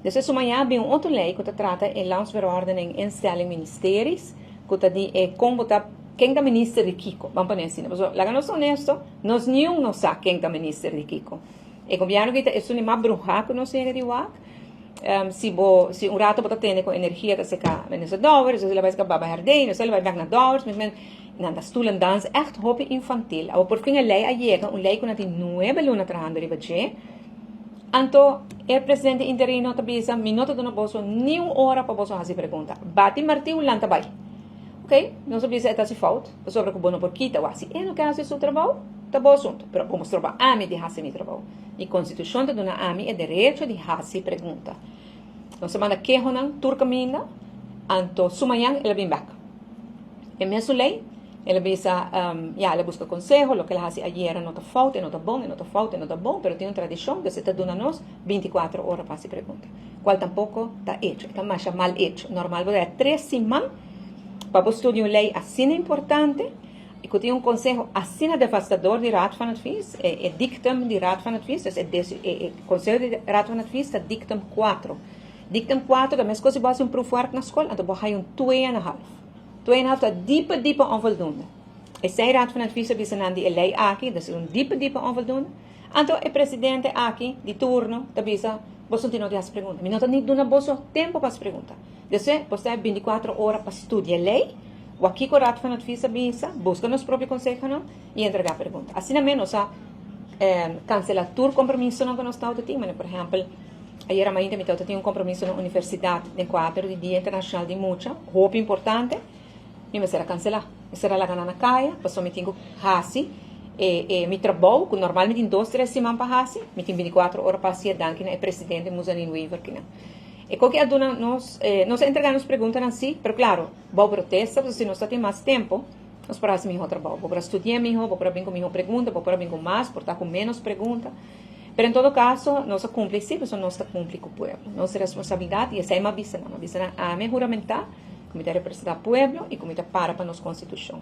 Despues mañan bin un otro lei ku ta trata e Landsverordening instelling ministeries, ku ta di e kon bo ta ken ta minister di kiko, ban pone asina. Pasobra laga nos ta honesto, nos niun no sa ken ta minister di kiko. E gobièrnu aki ta esun di mas bruhá ku nos yega di wak. Si bo si un rato bo ta tende ku energia ta seka minister Dowers, despues el a bai seka Baba Herdé, despues el a bai bèk na Dowers, men nan ta stoelen dans ègt hopi infantil. Awor por fin e lei a yega, un lei ku nan tin 9 luna trahando riba dje. Anto e presidente interino ta bisa: "Mi no ta duna boso ni un ora pa boso hasi pregunta. Bati martiu, lanta bai." Ok, nos a bisa e ta hasi fout, pasobra ku bo no por kita wak. Si e no ke hasi su trabou, ta bo asuntu. Pero bo mustra ami di hasi mi trabou. E konstitushon ta duna ami e derecho di hasi pregunta. Nos a manda kehonan tur kaminda, anto su mañan el a bin bèk. E mesun lei, el a bisa, ya, el a buska konseho, loke el a hasi ayera no ta fout, e no ta bon, e no ta fout, e no ta bon, pero tin un tradishon, dus e ta duna nos 24 ora pa hasi pregunta. Kual tampoko ta hecho, ta masha mal hecho. Normal bo ta 3 siman pa bo studia un lei asina importante i ku tin un konseho asina devastador di Raad van Advies, e dictum di Raad van Advies, dus e konseho di Raad van Advies ta dictum 4. Dictum 4, ta meskos ku bo hasi un proefwerk na skol, anto bo haña un 2,5. 2,5 ta diepe, diepe onvoldoende. Esei Raad van Advies a bisa nan di e lei aki, dus un diepe, diepe onvoldoende. Anto e presidente aki, di turno, ta bisa: "Boso no tin hasi pregunta. Mi no ta ni duna boso tempu pa pregunta." Dus, bo tin 24 ora pa studia lei, wak kiko Raad van Advies a bisa, buska nos propio konseho, no? I entregá pregunta. Asina mes nos a kanselá tur kompromiso ku nos tabatin. Por ehèmpel, ayera mainta mi tabatin un kompromiso na universidat den kuadro di Dia Internashonal di Mucha, hopi importante, i mester a kanselá. Mester a laga na kaya, pasobra mi tin ku hasi e mi trabou, ku normal mi tin 2, 3 siman pa hasi, mi tin 24 ora pa hasi, danki na e presidente Muzanin Wever ku e koki a duna nos, nos a entregá nos preguntanan sí, pero klaro, bou protesta, si nos tin mas tempu, nos por hasi mihó trabou. Bo por studia mihó, bo por bin ku mihó pregunta, bo por bin ku mas, por ta ku menos pregunta. Pero en todo kaso, nos a kumpli sí, pasobra nos ta kumpli ku pueblo. Nos responsabilidat, i esei m'a bisa, m'a bisa ami huramentá, ku mi ta representá pueblo i ku mi ta para pa nos konstitushon.